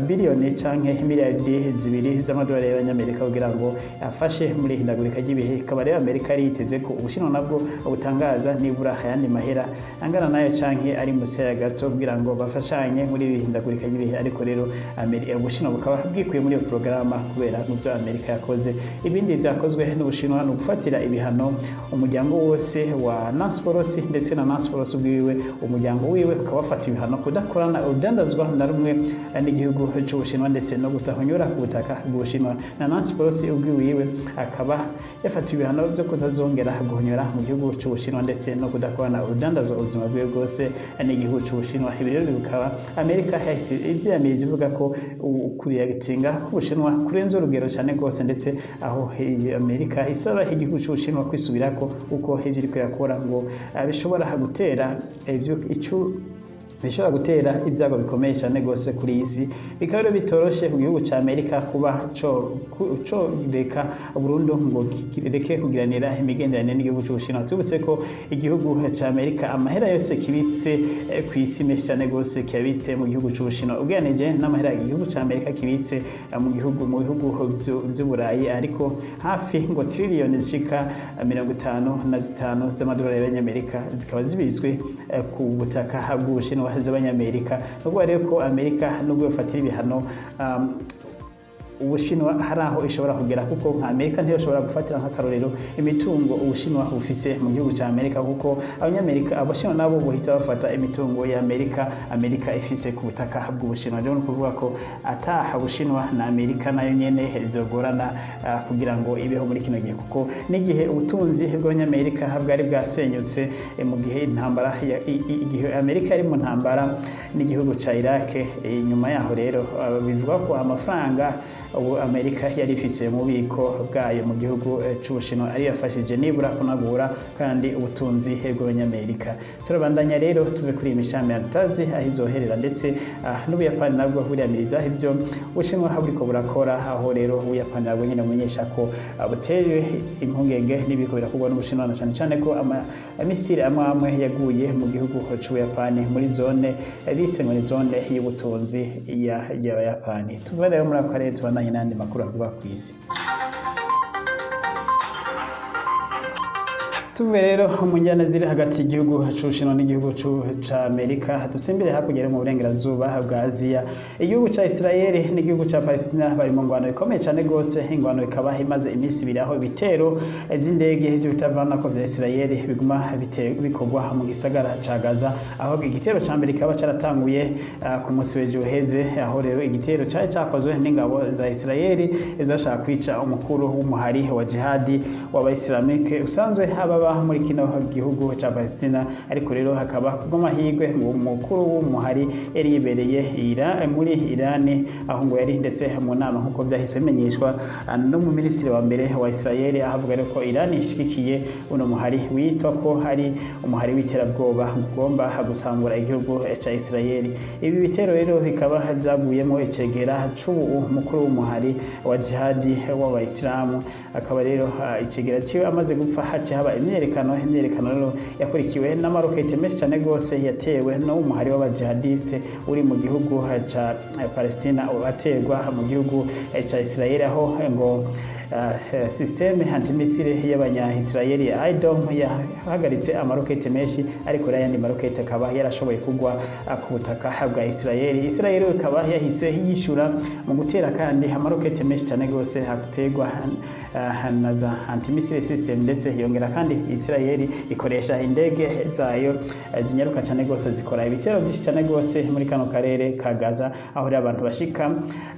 A: biliyoni canke miliyardi 2 z'amadolari y'abanyamerika kugira ngo afashe muri ihindagurika ry'ibihe. Ikaba rero Amerika yari yiteze ko Ubushinwa nabwo butangaza nibura ayandi mahera angana nayo canke ari musi ya gato kugira ngo bafashanye muri iri hindagurika ry'ibihe, ariko rero Ubushinwa bukaba bwikuye muri iyo porogaramu kubera mu byo Amerika yakoze. Ibindi vyakozwe n'Ubushinwa ni ugufatira ibihano umuryango wose wa Nancy Pelosi, ndetse na Nancy Pelosi ubwiwe, umuryango wiwe ukaba wafata ibihano kudakorana urudandazwa na rumwe n'igihugu c'Ubushinwa, ndetse no kutahonyora ku butaka bw'Ubushinwa. Na Nancy Pelosi ubwiwiwe akaba yafatiwe ibihano vyo kutazongera guhonyora mu gihugu c'Ubushinwa, ndetse no kudakorana urudandazwa ubuzima bwiwe bwose n'igihugu c'Ubushinwa. Ibi rero bikaba Amerika yahise ivyiyamiriza, ivuga ko kuriyagitinga k'Ubushinwa kurenze urugero cyane rwose, ndetse aho Amerika isaba igihugu c'Ubushinwa kwisubirako uko ivyo iriko irakora ngo bishobora gutera ivyo ico bishobora gutera ibyago bikomeye cyane rwose kuri iyi si. Bikaba rero bitoroshe ku gihugu cya Amerika kuba co reka burundu ngo kireke kugiranira imigenderanire n'igihugu cy'Ubushinwa. Twibutse ko igihugu cya Amerika amahera yose kibitse ku isi menshi cyane rwose kiyabitse mu gihugu cy'Ubushinwa, ugereranije n'amahera igihugu cya Amerika kibitse mu bihugu vy'Uburayi, ariko hafi ngo triliyoni zishika 55 z'amadolari y'abanyamerika zikaba zibitswe ku butaka bw'Ubushinwa z'abanyamerika. Nubwo rero ko Amerika nubwo yofatira ibihano Ubushinwa, hari aho ishobora kugera, kuko nka Amerika ntiyoshobora gufatira nk'akarorero imitungo Ubushinwa bufise mu gihugu cya Amerika, kuko abanyamerika, Abashinwa nabo buhita bafata imitungo ya Amerika, Amerika ifise ku butaka bw'Ubushinwa. Rero ni ukuvuga ko ataha Ubushinwa na Amerika nayo nyene zogorana kugira ngo ibeho muri kino gihe, kuko n'igihe ubutunzi bw'abanyamerika bwari bwasenyutse mu gihe intambara igihe Amerika yari mu ntambara n'igihugu ca Iraq, nyuma yaho rero bivuga ko amafaranga ubu Amerika yari ifise mu bubiko bwayo mu gihugu c'Ubushinwa ariyo yafashije nibura kunagura kandi ubutunzi bw'abanyamerika. Turabandanya rero, tuve kuri iyi mishamirano tutazi aho izoherera, ndetse n'Ubuyapani nabwo buriyamiriza ivyo Ubushinwa buriko burakora, aho rero Ubuyapani nabwo nyene bumenyesha ko butewe impungenge n'ibiriko birakorwa n'Ubushinwa, na cane cane ko ama missile amwe amwe yaguye mu gihugu c'Ubuyapani muri zone bise ngo ni zone y'ubutunzi y'Abayapani. Tuve rero muri ako karere, tubandanye n'ayandi makuru avugwa kw'isi. Tuve rero mu njyana ziri hagati y'igihugu c'Ubushinwa n'igihugu ca Amerika, dusimbire hakurya mu burengerazuba bwa Aziya. Igihugu ca Israel n'igihugu ca Palestina bari mu ngwano ikomeye cane gose. Ingwano ikaba imaze iminsi 2, aho ibitero vy'indege vy'ubutavanako vya Israel biguma bikorwa mu gisagara ca Gaza, aho igitero ca mbere kikaba caratanguye ku munsi w'ejo uheze, aho rero igitero cari cakozwe n'ingabo za Israel zashaka kwica umukuru w'umuhari wa jihadi w'abayisilamike usanzwe ababa muri kino gihugu ca Palestina. Ariko rero hakaba kubw'amahirwe ngo umukuru w'umuhari yari yibereye muri Irani, aho ngo yari ndetse mu nama, nk'uko vyahise bimenyeshwa n'umuminisitiri wa mbere wa Israel, aho avuga rero ko Irani ishigikiye uno muhari witwa ko hari umuhari w'iterabwoba ugomba gusambura igihugu ca Israel. Ibi bitero rero bikaba vyaguyemo icegera c'ubu mukuru w'umuhari wa jihadi w'abayisilamu. Akaba rero icegera ciwe amaze gupfa, haciye haba imyerekano. Imyerekano rero yakurikiwe n'amarokete menshi cane gose yatewe n'umuhari w'abajihadiste uri mu gihugu ca Palestina, aterwa mu gihugu ca Israel, aho ngo système antimissile y'abanya-Israeli ya IDOM yahagaritse amarokete menshi, ariko rero ayandi marokete akaba yarashoboye kugwa ku butaka bwa Israeli. Israeli ikaba yahise yishura mu gutera kandi amarokete menshi cyane gose aterwa na za antimissile system, ndetse yongera kandi Israeli ikoresha indege zayo zinyaruka cyane gose, zikora ibitero byinshi cyane gose muri kano karere ka Gaza, aho rero abantu bashika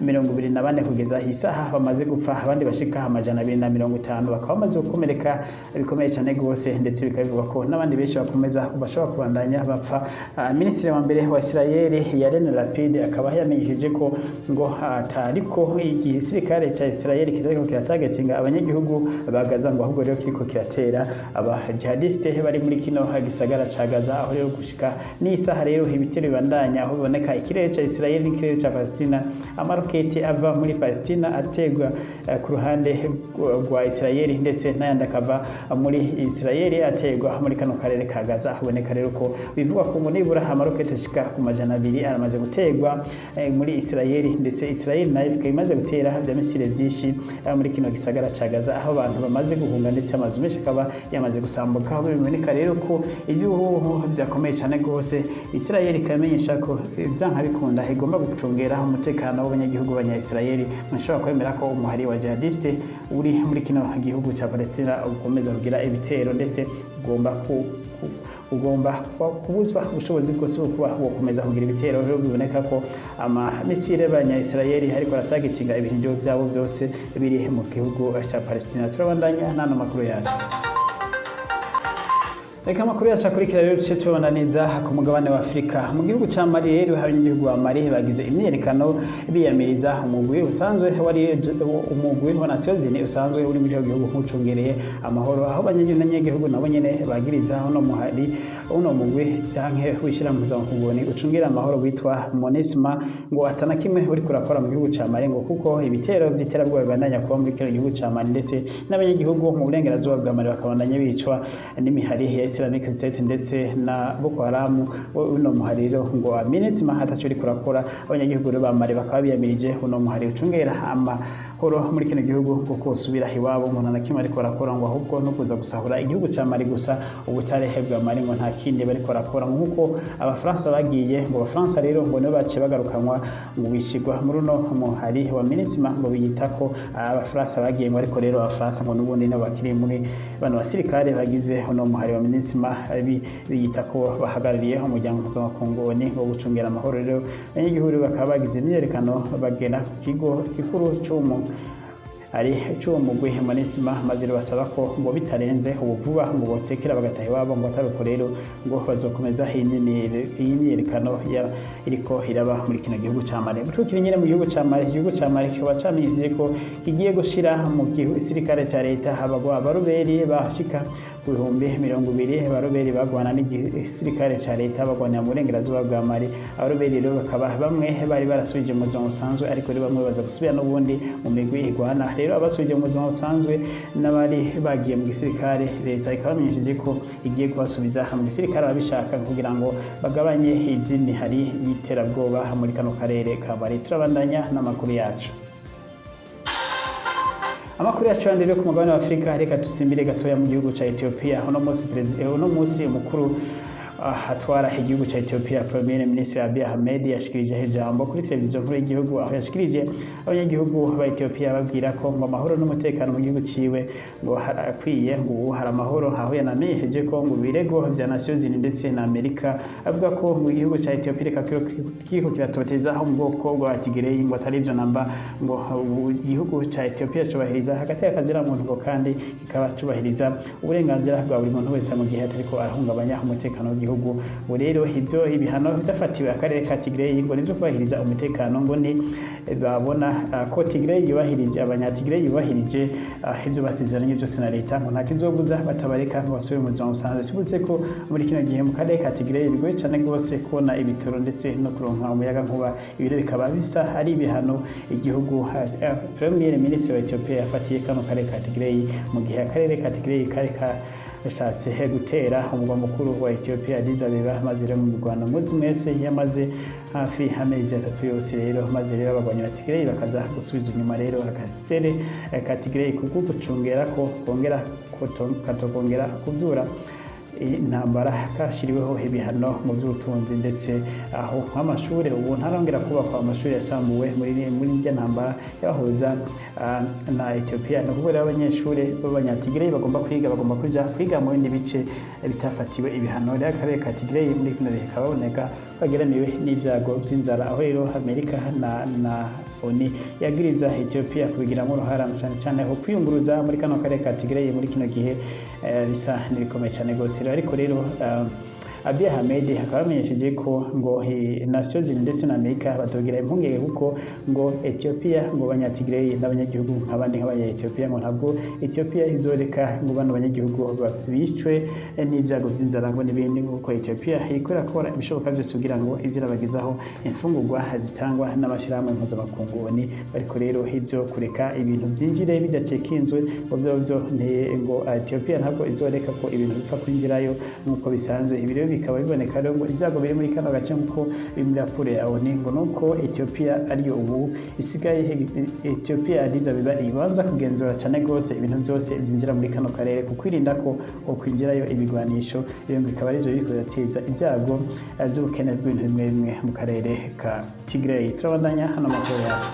A: 24 kugeza isaha bamaze gupfa, abandi bashika 250 bakaba bamaze gukomereka bikomeye cyane gose, ndetse bikaba bivugwa ko n'abandi benshi bakomeza bashobora kubandanya bapfa. Minisitiri wa mbere wa Israel Yair Lapid akaba yamenyesheje ko ngo atariko igisirikare ca Israel kitariko kiratagetinga abanyagihugu ba Gaza, ngo ahubwo rero kiriko kiratera aba jihadiste bari muri kino gisagara ca Gaza, aho rero gushika n'isaha rero ibitero bibandanya, aho biboneka ikirere ca Israel n'ikirere ca Palestina, amaroketi ava muri Palestina ategwa ku ruhande rwa Israel, ndetse n'ayandi akava muri Israel ategwa muri kano karere ka Gaza. Haboneka rero ko bivugwa ko ngo nibura amaroketi ashika ku 200 aramaze gutegwa muri Israel, ndetse Israel nayo ikaba imaze gutera vya misile vyinshi muri kino gisagara ca Gaza, aho abantu bamaze guhunga ndetse amazu menshi akaba yamaze gusambuka. Aho biboneka rero ko ibihuhu vyakomeye cane gose. Israel ikamenyesha ko vyanka bikunda igomba gucungera umutekano w'abanyagihugu b'abanya-Israel, ntushobora kwemera ko umuhari wa jihadiste uri muri kino gihugu ca Palestina ukomeza kugira ibitero, ndetse ugomba kubuzwa ubushobozi bwose bwo kuba wokomeza kugira ibitero. Rero biboneka ko amamisile y'abanya-Israel ariko aratagitinga ibirindiro vyabo vyose biri mu gihugu ca Palestina. Turabandanya n'ano makuru yacu. Reka amakuru yacu akurikira rero duce tubona neza ku mugabane wa Afurika. Mu gihugu ca Mali rero, abanyagihugu ba Mali bagize imyiyerekano biyamiriza umugwi usanzwe wari umugwi wa Nations Unies usanzwe uri muri ico gihugu nk'ucungereye amahoro, aho abanyagihugu nabo nyene bagiriza uno muhari, uno mugwi canke w'ishirahamwe mpuzamakungu ucungera amahoro witwa MINUSMA, ngo atana kimwe uriko urakora mu gihugu ca Mali, ngo kuko ibitero vy'iterabwoba bibandanya kuba muri kino gihugu ca Mali, ndetse n'abanyagihugu mu burengerazuba bwa Mali bakabandanya bicwa n'imihari ya Islamic State ndetse na Boko Haram. Uno muhari rero ngo MINUSMA ataco uriko urakora. Abanyagihugu rero ba Mali bakaba biyamirije uno muhari ucungera amahoro muri kino gihugu ngo kosubira iwabo, ngo nta na kimwe ariko barakora, ngo ahubwo no kuza gusahura igihugu ca Mali gusa, ubutare bwa Mali, ngo nta kindi bariko barakora. Nk'uko abafaransa bagiye, ngo abafaransa rero ngo nibo baciye bagarukanwa ngo bishigwa muri uno muhari wa MINUSMA, ngo biyita ko abafaransa bagiye, ngo ariko rero abafaransa ngo n'ubundi nibo bakiri muri bano basirikare bagize uno muhari wa MINUSMA, biyita ko bahagarariye umuryango mpuzamakungu ni wo gucungera amahoro. Rero abanyagihugu bakaba bagize imyiyerekano bagera ku kigo gikuru c'umu ari c'uwo mugwi MINUSMA, maze basaba ko ngo bitarenze ubu vuba ngo botekera bagataha iwabo, ngo atari uko rero ngo bazokomeza iyi myiyerekano iriko iraba muri kino gihugu ca Mali. Tukiri nyene mu gihugu ca Mali, igihugu ca Mali kikaba camenyesheje ko kigiye gushira mu gisirikare ca leta abagwa abaroberi bashika ku 20,000, abaroberi bagwana n'igisirikare ca leta bagwanira mu burengerazuba bwa Mali. Abaroberi rero bakaba bamwe bari barasubije mu buzima busanzwe, ariko rero bamwe baza gusubira n'ubundi mu migwi igwana. Rero abasubije mu buzima busanzwe n'abari bagiye mu gisirikare, leta ikaba bamenyesheje ko igiye kubasubiza mu gisirikare ababishaka, kugira ngo bagabanye ivy'imihari y'iterabwoba muri kano karere ka Mali. Turabandanya n'amakuru yacu. Amakuru yacu yandi rero ku mugabane wa Afrika, reka dusimbire gatoya mu gihugu ca Ethiopia. Uno munsi umukuru atwara igihugu ca Ethiopia, Premier Ministre Abiy Ahmed, yashikirije ijambo kuri televiziyo nkuru y'igihugu, aho yashikirije abanyagihugu ba Ethiopia babwira ko ngo amahoro n'umutekano mu gihugu ciwe ngo harakwiye, ngo ubu hari amahoro, aho yanamenyesheje ko ngo ibirego vya Nations Unies ndetse na Amerika avuga ko mu gihugu ca Ethiopia reka kiriko kiratoteza aho mu bwoko bwa Tigray ngo atari ivyo namba, ngo igihugu ca Ethiopia cubahiriza hagati y'akazira muntu, ngo kandi kikaba cubahiriza uburenganzira bwa buri muntu wese mu gihe atariko arahungabanya umutekano w'igihugu. Ubu rero ivyo ibihano byafatiwe akarere ka Tigray ngo nivyo kubahiriza umutekano, ngo ni babona ko Tigray yubahirije, abanya-Tigray yubahirije ivyo basezeranye byose na leta, ngo nta kizobuza batabareka ngo basubire mu buzima busanzwe. Tubutse ko muri kino gihe mu karere ka Tigray bigoye cane rwose kubona ibitoro ndetse no kuronka umuyaga nkuba. Ibi rero bikaba bisa ari ibihano igihugu Premier Ministre wa Ethiopia yafatiye kano karere ka Tigray, mu gihe akarere ka Tigray kari yashatse gutera umugwa mukuru wa Ethiopia, Addis Abeba, maze rero mu mirwano muzi mwese yamaze hafi amezi 3 yose rero, maze rero abagwanyi ba Tigray bakaza gusubiza inyuma rero akatere ka Tigray kubwo gucungera ko kongera katokongera kuvyura intambara, kashiriweho ibihano mu by'ubutunzi, ndetse aho nk'amashuri ubu ntarongera kubakwa, amashuri yasambuwe muri irya ntambara yabahuza na Ethiopia. Ni ukuvuga rero abanyeshuri b'abanyatigray bagomba kwiga, bagomba kuja kwiga mu bindi bice bitafatiwe ibihano. Rero akarere ka Tigray muri kino gihe kaboneka kageramiwe n'ibyago by'inzara, aho rero Amerika na ONU yagiriza Ethiopia kubigiramo uruhara, cyane cyane aho kwiyunguruza muri kano karere ka Tigray muri kino gihe bisa n'ibikomeye cyane rwose. Ariko rero Abiy Ahmed akaba yamenyesheje ko ngo Nations Unies ndetse na Amerika batogira impungenge, kuko ngo Ethiopia ngo abanyatigray n'abanyagihugu nk'abandi nk'abanya Ethiopia, ngo ntabwo Ethiopia izoreka ngo bano banyagihugu bicwe n'ibyago by'inzara ngo n'ibindi, kuko Ethiopia iriko irakora ibishoboka byose kugira ngo izirabagezaho imfungurwa zitangwa n'amashyirahamwe mpuzamakungu ONU. Ariko rero ibyo kureka ibintu byinjire bidacekinzwe ngo byo byo ngo Ethiopia ntabwo izoreka ko ibintu bipfa kwinjirayo nk'uko bisanzwe. Ibi rero bikaba biboneka rero ngo ibyago biri muri kano gace, nk'uko biri muri raporo ya ONU, ngo nuko Ethiopia ariyo ubu isigaye, Ethiopia Addis Abeba ibanza kugenzura cyane rwose ibintu byose byinjira muri kano karere, ku kwirinda ko kwinjirayo ibigwanisho. Rero ngo bikaba arivyo biriko birateza ibyago by'ubukene bw'ibintu bimwe bimwe mu karere ka Tigray. Turabandanya hano amakuru yacu.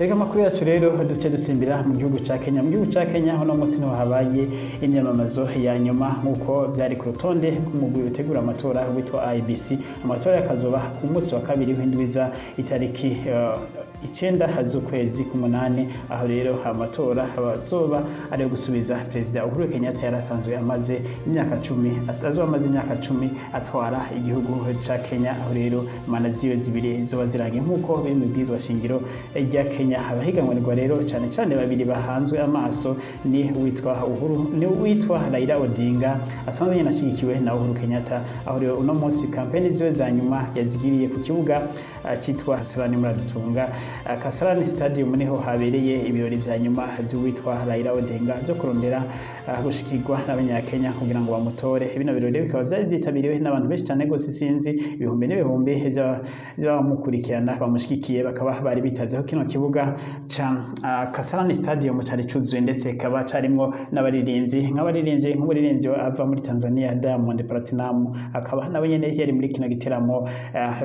A: Reka amakuru yacu rero duce dusimbira mu gihugu ca Kenya. Mu gihugu ca Kenya uno munsi niho habaye imyamamazo ya nyuma nk'uko byari ku rutonde rw'umugwi utegura amatora witwa IEBC. Amatora yakazoba ku munsi wa kabiri w'indwiza, itariki 9 z'ukwezi k'umunani, aho rero amatora azoba ari gusubiza Perezida Uhuru Kenyatta yari asanzwe amaze imyaka 10, azoba amaze imyaka 10 atwara igihugu ca Kenya, aho rero manda ziwe zibiri zoba zirangiye nk'uko biri mu bwirizwa shingiro rya Kenya. Abahiganirwa rero cyane cyane babiri bahanzwe amaso ni witwa Uhuru, ni witwa Raila Odinga asanzwe nyine ashyigikiwe na Uhuru Kenyatta, aho rero uno munsi kampeni ziwe za nyuma yazigiriye ku kibuga cyitwa Kasarani, Muradutunga, Kasarani Stadium, niho habereye ibirori vya nyuma by'uwitwa Raila Odinga byo kurondera gushikirwa n'abanyakenya kugira ngo bamutore. Bino birori bikaba byari byitabiriwe n'abantu benshi cyane gose, sinzi ibihumbi n'ibihumbi by'abamukurikirana bamushigikiye, bakaba bari bitavyeho kino kibuga ca Kasarani Stadium cari cuzuye, ndetse kikaba carimwo n'abaririmbyi nk'abaririmbyi nk'umuririmbyi ava muri Tanzania Diamond Platnumz, akaba nawe nyene yari muri kino giteramo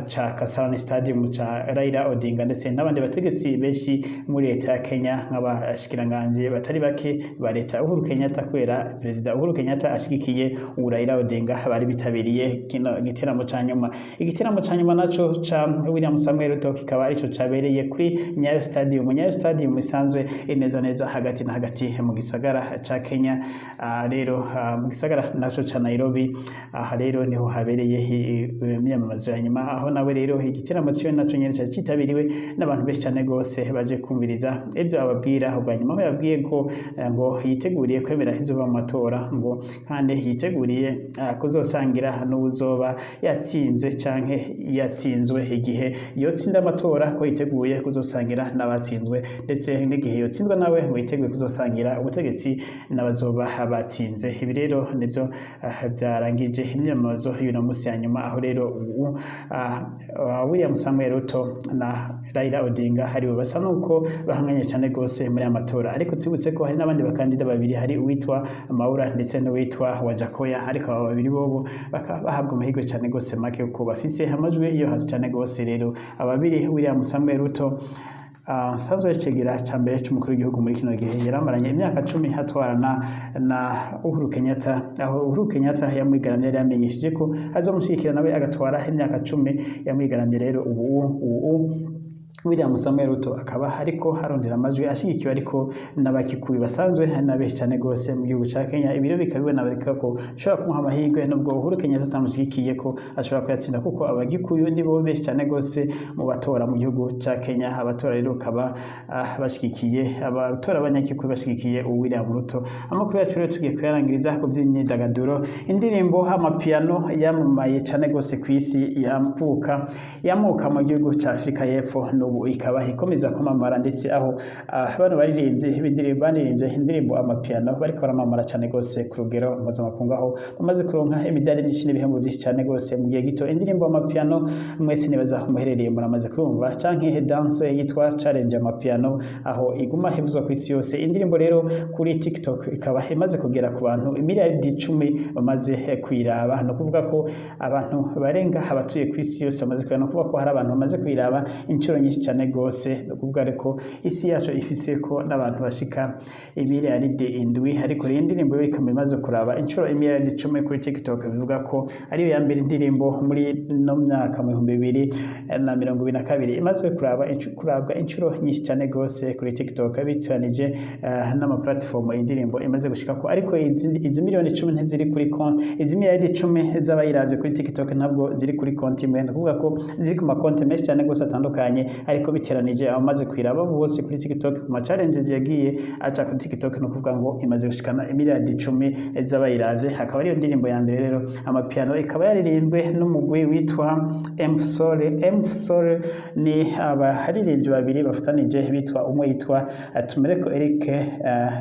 A: ca Kasarani Stadium ca Raila Odinga, ndetse n'abandi bategetsi benshi muri leta ya Kenya nk'abashikiranganje batari bake ba leta Uhuru Kenyatta, kubera Perezida Uhuru Kenyatta ashigikiye ubu Raila Odinga, bari bitabiriye kino giteramo ca nyuma. Igiteramo ca nyuma naco ca William Samuel Ruto kikaba arico cabereye kuri Nyayo Stadium. Nyayo Stadium isanzwe neza neza hagati na hagati mu gisagara ca Kenya, rero mu gisagara naco ca Nairobi. Aha rero niho habereye imyamamazo ya nyuma, aho nawe rero igiteramo ciwe naco nyene cari citabiriwe n'abantu benshi cane gose baje kumviriza ivyo ababwira ubwa nyuma, aho yababwiye ko ngo yiteguriye kwemera izova mu matora, ngo kandi yiteguriye kuzosangira n'uwuzoba yatsinze canke yatsinzwe. Igihe yotsinda amatora, ko yiteguye kuzosangira n'abatsinzwe, ndetse n'igihe yotsinzwe nawe ngo yiteguye kuzosangira ubutegetsi n'abazoba batsinze. Ibi rero nibyo byarangije imyiyamamazo y'uno musi ya nyuma, aho rero ubu William Samuel Ruto na Raila Odinga haribo basa nuko bahanganye cyane gose muri aya matora. Ariko twibutse ko hari n'abandi bakandida babiri, hari uwitwa Maura ndetse n'uwitwa Wajakoya, ariko aba babiri bobo bakaba bahabwa amahirwe cyane gose make kuko bafise amajwi yo hasi cyane gose. Rero ababiri, William Samuel Ruto sanzwe cegera ca mbere c'umukuru w'igihugu muri kino gihe, yaramaranye imyaka 10 atwarana na Uhuru Kenyatta, aho Uhuru Kenyatta yamwigaramye, yari yamenyesheje ko azomushigikira nawe agatwara imyaka 10. Yamwigaramye rero, ubu William Samuel Ruto akaba ariko harondera amajwi ashigikiwe ariko n'Abakikuyu basanzwe na benshi cyane gose mu gihugu ca Kenya. Ibi rero bikaba biboneka ko bishobora kumuha amahirwe, nubwo Uhuru Kenyatta atamushigikiye, ko ashobora kuyatsinda, kuko Abagikuyu nibo benshi cyane gose mu batora mu gihugu ca Kenya. Abatora rero bakaba bashigikiye, abatora abanyakikuyu bashigikiye William Ruto. Amakuru yacu rero tugiye kuyarangiriza ku by'imyidagaduro. Indirimbo Amapiano yamamaye cyane gose ku isi, yamuka yamuka mu gihugu ca Afurika y'Epfo, n'ubu ikaba ikomeza kwamamara, ndetse aho bano baririmbyi b'indirimbo baririmbye indirimbo Amapiano bariko baramamara cyane gose ku rugero mpuzamakungu, aho bamaze kuronka imidari myinshi n'ibihembo byinshi cyane gose mu gihe gito. Indirimbo Amapiano mwese nibaza muherereye muramaze kumva, canke dance yitwa Challenge Amapiano, aho iguma ivuzwa ku isi yose. Indirimbo rero kuri TikTok ikaba imaze kugera ku bantu 10 miliyaridi bamaze kuyiraba, no kuvuga ko abantu barenga abatuye ku isi yose bamaze kuyiraba, no kuvuga ko hari abantu bamaze kuyiraba inshuro nyinshi cyane gose. No kuvuga ariko isi yacu ifise ko n'abantu bashika 7 miliyaridi, ariko rero indirimbo yo ikaba imaze kuraba inshuro 10 miliyaridi kuri TikTok, bivuga ko ariyo ya mbere indirimbo muri no myaka mu 2022 imaze kurabwa inshuro nyinshi cyane gose kuri TikTok, biteranije n'ama platform indirimbo imaze gushika ko. Ariko izi 10 miliyoni ntiziri kuri konti, izi 10 miliyaridi z'abayiravye kuri TikTok ntabwo ziri kuri konti imwe, ni ukuvuga ko ziri ku makonti menshi cyane gose atandukanye. Ariko biteranije abamaze kuyiraba bose kuri TikTok ku ma challenge yagiye aca kuri TikTok, ni ukuvuga ngo imaze gushikana 10 miliyaridi z'abayiravye, akaba ariyo ndirimbo ya mbere. Rero Amapiano ikaba yaririmbwe n'umugwi witwa Mfsole. Mfsole ni abaririmbyi babiri bafatanije bitwa, umwe yitwa Tumeleko Eric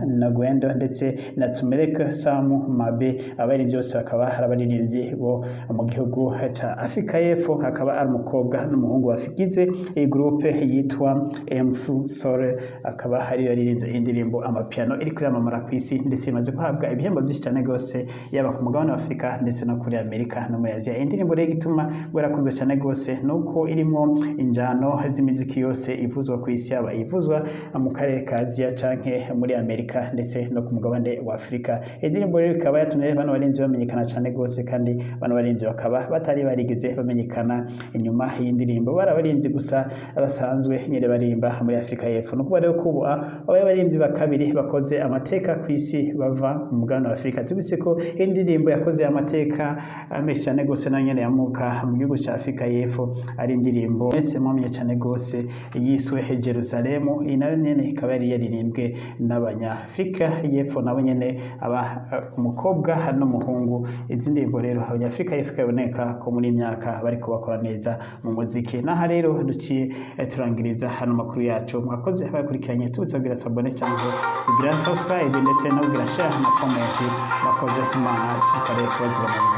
A: Nagwendo ndetse na Tumeleko Samu Mabe. Abaririmbyi bose bakaba ari abaririmbyi bo mu gihugu ca Afrika y'Epfo, akaba ari umukobwa n'umuhungu bagize iyi groupe yitwa Mfsole, akaba ariyo yaririmbye indirimbo Amapiano iri kuramamara ku isi, ndetse imaze guhabwa ibihembo byinshi cyane rwose, yaba ku mugabane wa Afurika ndetse no kuri Amerika no muri Aziya. Indirimbo rero igituma ngo yarakunzwe cyane rwose nuko irimo injyano z'imiziki yose ivuzwa ku isi, yaba ivuzwa mu karere ka Aziya canke muri Amerika ndetse no ku mugabane wa Afurika. Indirimbo rero ikaba yatumye bano barinzi bamenyekana cyane rwose, kandi bano barinzi bakaba batari barigeze bamenyekana inyuma y'indirimbo, bari abarinzi gusa basanzwe nyine barimba muri Afurika y'Epfo. Nukuvuga rero ko ubu abaye abarinzi ba kabiri bakoze amateka ku isi bava mu mugabane wa Afurika. Tubise ko indirimbo yakoze amateka menshi cyane rwose nayo nyene yamuka mu gihugu ca Afurika y'Epfo ari indirimbo mwese mwamenye cyane rwose yiswe Jerusalemu. Iyi nayo nyene ikaba yari yaririmbwe n'Abanyafurika y'Epfo, nabo nyene aba umukobwa n'umuhungu. Izi ndirimbo rero Abanyafurika y'Epfo ikaboneka ko muri myaka bariko bakora neza mu muziki. Naha rero duciye turangiriza hano makuru yacu. Mwakoze abakurikiranye, tubutse kugira s'abonner cyangwa kugira subscribe ndetse no kugira share na comment. Mwakoze, Imana ishikare kubazigama mu